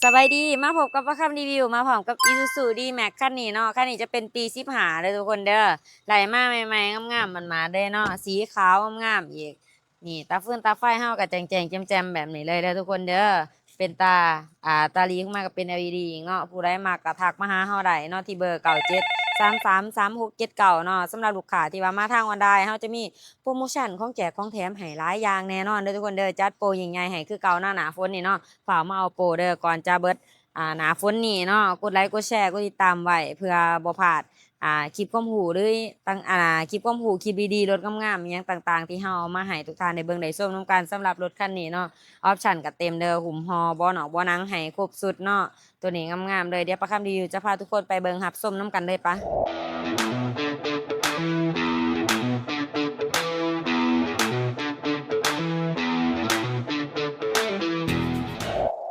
ສະບາຍດີ ມາພົບກັບປາຄຳຣີວິວ ມາພ້ອມກັບ Isuzu D-Max ຄັນນີ້ເນາະ. ຄັນນີ້ຈະເປັນປີສິບຫ້າເດີທຸກຄົນເດີ ໄຫຼມາໃໝ່ໆ ງາມໆ ໝານໆ ເລີຍເນາະ. ສີຂາວງາມໆ ອີກ. ນີ້ ຕາຟືນຕາໄຟເຮົາກໍແຈ້ງໆ ແຈ່ມໆ ແບບນີ້ເລີຍເດີທຸກຄົນເດີ. ເປັນຕາ ອ່າ ຕາຫຼີກມາກໍເປັນ LED ອີກເນາະ. ຜູ້ໃດມັກກໍທັກມາຫາເຮົາໄດ້ເນາະ ທີ່ເບີ ເກົ້າເຈັດສາມສາມສາມຫົກເຈັດເກົ້າເນາະ. ສຳລັບລູກຄ້າທີ່ວ່າມາທາງອອນລາຍ ເຮົາຈະມີໂປຣໂມຊັນ ຂອງແຈກຂອງແຖມໃຫ້ຫຼາຍຢ່າງແນ່ນອນເດີທຸກຄົນເດີ. ຈັດໂປຍິ່ງໃຫຍ່ໃຫ້ຄືເກົ່າເນາະ ໜ້າຝົນນີ້ເນາະ. ຟ້າວມາເອົາໂປເດີກ່ອນຈະເບິດ ອ່າ ໜ້າຝົນນີ້ເນາະ. ກົດໄລ ກົດແຊ ກົດຕິດຕາມໄວ້ ເພື່ອບໍ່ພາດ ອ່າ ຄລິບຄວາມຮູ້ ຫຼື ຕ່າງ ອ່າ ຄລິບຄວາມຮູ້ ຄລິບດີໆ ລົດງາມໆ ອີ່ຫຍັງຕ່າງໆ ທີ່ເຮົາເອົາມາໃຫ້ທຸກທ່ານໄດ້ເບິ່ງໄດ້ຊົມນຳກັນ. ສຳລັບລົດຄັນນີ້ເນາະ ອອບຊັນກໍເຕັມເດີ ຫຸ້ມຫໍ່ ເບາະນອກເບາະໜັງໃຫ້ຄົບຊຸດເນາະ. ໂຕນີ້ງາມໆ ເລີຍ. ດຽວປາຄຳຣີວິວຈະພາທຸກຄົນໄປເບິ່ງຮັບຊົມນຳກັນເລີຍປະ.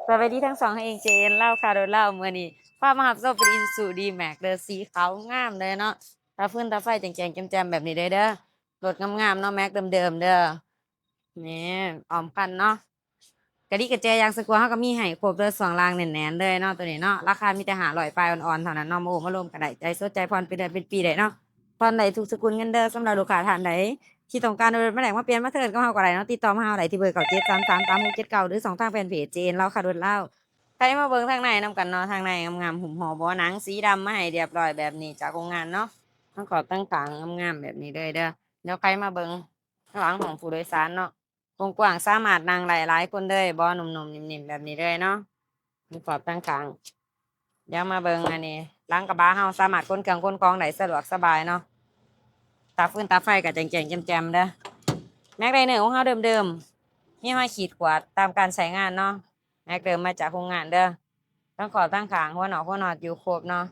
ສະບາຍດີທັງສອງ ເອເຈເອັນ ລາວຄ້າລົດລາວ ມື້ນີ້ພາມາຮັບຊົມເປັນ Isuzu D-Max ເດີ ສີຂາວງາມເລີຍເນາະ. ຕາຟືນຕາໄຟແຈ້ງໆ ແຈ່ມໆ ແບບນີ້ເດີ ລົດງາມໆ ເນາະ ແມັກເດີມໆ ເດີ. ນີ້ ອ້ອມຄັນເນາະ ກະດິກະແຈ ຢາງສະກົວເຮົາກໍມີໃຫ້ຄົບເດີ ຊ່ວງລ່າງແໜ້ນໆ ເລີຍເນາະ ໂຕນີ້ເນາະ. ລາຄາມີແຕ່ຫ້າຮ້ອຍປາຍອ່ອນໆ ເທົ່ານັ້ນເນາະ. ມາໂອ້ມາລົມກໍໄດ້ ຈ່າຍສົດຈ່າຍຜ່ອນ ເປັນເດືອນເປັນປີໄດ້ເນາະ. ຜ່ອນໄດ້ທຸກສະກຸນເງິນເດີ. ສຳລັບລູກຄ້າທ່ານໃດທີ່ຕ້ອງການເອົາລົດມາແລກມາປ່ຽນມາເທີນກັບເຮົາກໍໄດ້ເນາະ ຕິດຕໍ່ມາຫາເຮົາໄດ້ທີ່ເບີ ເກົ້າເຈັດສາມສາມສາມຫົກເຈັດເກົ້າ ຫຼື ຊ່ອງທາງແຟນເພຈ ເຈເອັນ ລາວຄ້າລົດລາວ. ໄປມາເບິ່ງທາງໃນນຳກັນເນາະ. ທາງໃນງາມໆ ຫຸ້ມຫໍ່ ເບາະໜັງສີດຳມາໃຫ້ຮຽບຮ້ອຍແບບນີ້ ຈາກໂຮງງານເນາະ. ທັງຂອບທັງຂ້າງງາມໆ ແບບນີ້ເລີຍເດີ. ດຽວໄປມາເບິ່ງທາງຫຼັງຂອງຜູ້ໂດຍສານເນາະ ກວ້າງໆ ສາມາດນັ່ງໄດ້ຫຼາຍຄົນເລີຍ ເບາະນຸ້ມໆ ໜິ່ມໆ ແບບນີ້ເລີຍເນາະ ທັງຂອບທັງຂ້າງ. ດຽວມາເບິ່ງອັນນີ້ ຫຼັງກະບະເຮົາສາມາດຂົນເຄື່ອງຂົນຂອງໄດ້ສະດວກສະບາຍເນາະ. ຕາຟືນຕາໄຟກໍແຈ້ງໆ ແຈ່ມໆ ເດີ. ແມັກໄລເນີຂອງເຮົາເດີມໆ ມີຮອຍຂີດຂວາດຕາມການໃຊ້ງານເນາະ. ແມັກເດີມມາຈາກໂຮງງານເດີ. ທັງຂອບທັງຂ້າງ ຫົວນອກຫົວນອດຢູ່ຄົບເນາະ.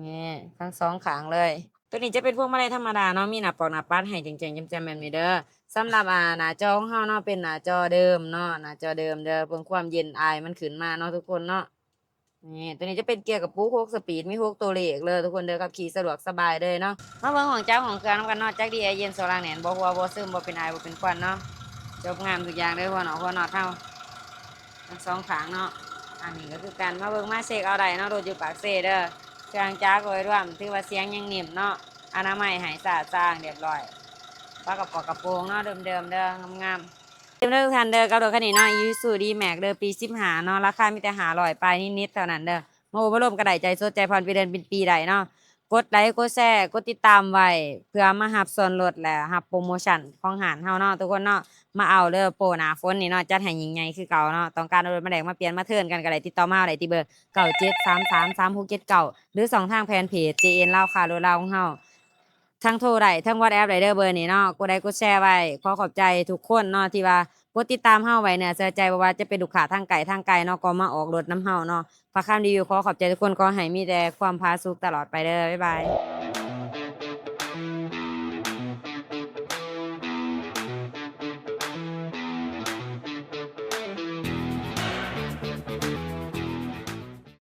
ນີ້ ທັງສອງຂ້າງເລີຍ. ໂຕນີ້ຈະເປັນພວງມາໄລທຳມະດາເນາະ ມີໜ້າປອກໜ້າປັດໃຫ້ແຈ້ງໆ ແຈ່ມໆ ແບບນີ້ເດີ. ສຳລັບ ອ່າ ໜ້າຈໍຂອງເຮົາເນາະ ເປັນໜ້າຈໍເດີມເນາະ ໜ້າຈໍເດີມເດີ. ເບິ່ງຄວາມເຢັນອາຍມັນຂຶ້ນມາເນາະທຸກຄົນເນາະ. ນີ້ ໂຕນີ້ຈະເປັນເກຍກະປຸກຫົກສະປີດ ມີຫົກໂຕເລກເລີຍທຸກຄົນເດີ ຂັບຂີ່ສະດວກສະບາຍເລີຍເນາະ. ມາເບິ່ງຫ້ອງຈັກຫ້ອງເຄື່ອງນຳກັນເນາະ ຈັກດີແອເຢັນ ຊ່ວງລ່າງແໜ້ນ ບໍ່ຮົ່ວບໍ່ຊຶມ ບໍ່ເປັນອາຍບໍ່ເປັນຄວັນເນາະ. ຈົບງາມທຸກຢ່າງເລີຍ ຫົວນອກຫົວນອດເຮົາ ທັງສອງຂ້າງເນາະ. ອັນນີ້ກໍຄືກັນ ມາເບິ່ງມາເຊັກເອົາໄດ້ເນາະ ລົດຢູ່ປາກເຊເດີ. ເຄື່ອງຈັກໂດຍລວມຖືວ່າສຽງຍັງໜິ່ມເນາະ ອະນາໄມໃຫ້ສະອາດສະອ້າງຮຽບຮ້ອຍ. ຝາກະປອກກະໂປງເນາະ ເດີມໆ ເດີ ງາມໆ ເດີມເດີທຸກທ່ານເດີ. ກັບລົດຄັນນີ້ເນາະ Isuzu D-Max ເດີ ປີສິບຫ້າເນາະ ລາຄາມີແຕ່ຫ້າຮ້ອຍປາຍນິດໆ ເທົ່ານັ້ນເດີ. ມາໂອ້ມາລົມກໍໄດ້ ຈ່າຍສົດຈ່າຍຜ່ອນ ເປັນເດືອນເປັນປີໄດ້ເນາະ. ກົດໄລ ກົດແຊ ກົດຕິດຕາມໄວ້ ເພື່ອມາຮັບສ່ວນລົດ ແລະ ຮັບໂປຣໂມຊັນຂອງຮ້ານເຮົາເນາະທຸກຄົນເນາະ. ມາເອົາເດີ ໂປໜ້າຝົນນີ້ເນາະ ຈັດໃຫ້ຍິ່ງໃຫຍ່ຄືເກົ່າເນາະ. ຕ້ອງການເອົາລົດມາແລກມາປ່ຽນມາເທີນກັນກໍໄດ້ ຕິດຕໍ່ມາເຮົາໄດ້ທີ່ເບີ ເກົ້າເຈັດສາມສາມສາມຫົກເຈັດເກົ້າ ຫຼື ຊ່ອງທາງແຟນເພຈ ເຈເອັນ ລາວຄ້າລົດລາວຂອງເຮົາ. ທັງໂທໄດ້ ທັງ WhatsApp ໄດ້ເດີ ເບີນີ້ເນາະ. ກົດໄລ ກົດແຊໄວ້ ຂໍຂອບໃຈທຸກຄົນເນາະ ທີ່ວ່າກົດຕິດຕາມເຮົາໄວ້ເນື້ອເຊື່ອໃຈ ບໍ່ວ່າຈະເປັນລູກຄ້າທາງໃກ້ທາງໄກເນາະ ກໍມາອອກລົດນຳເຮົາເນາະ. ພາຄຳຣີວິວ ຂໍຂອບໃຈທຸກຄົນ ຂໍໃຫ້ມີແຕ່ຄວາມຜາສຸກຕະຫຼອດໄປເດີ. ບາຍບາຍ.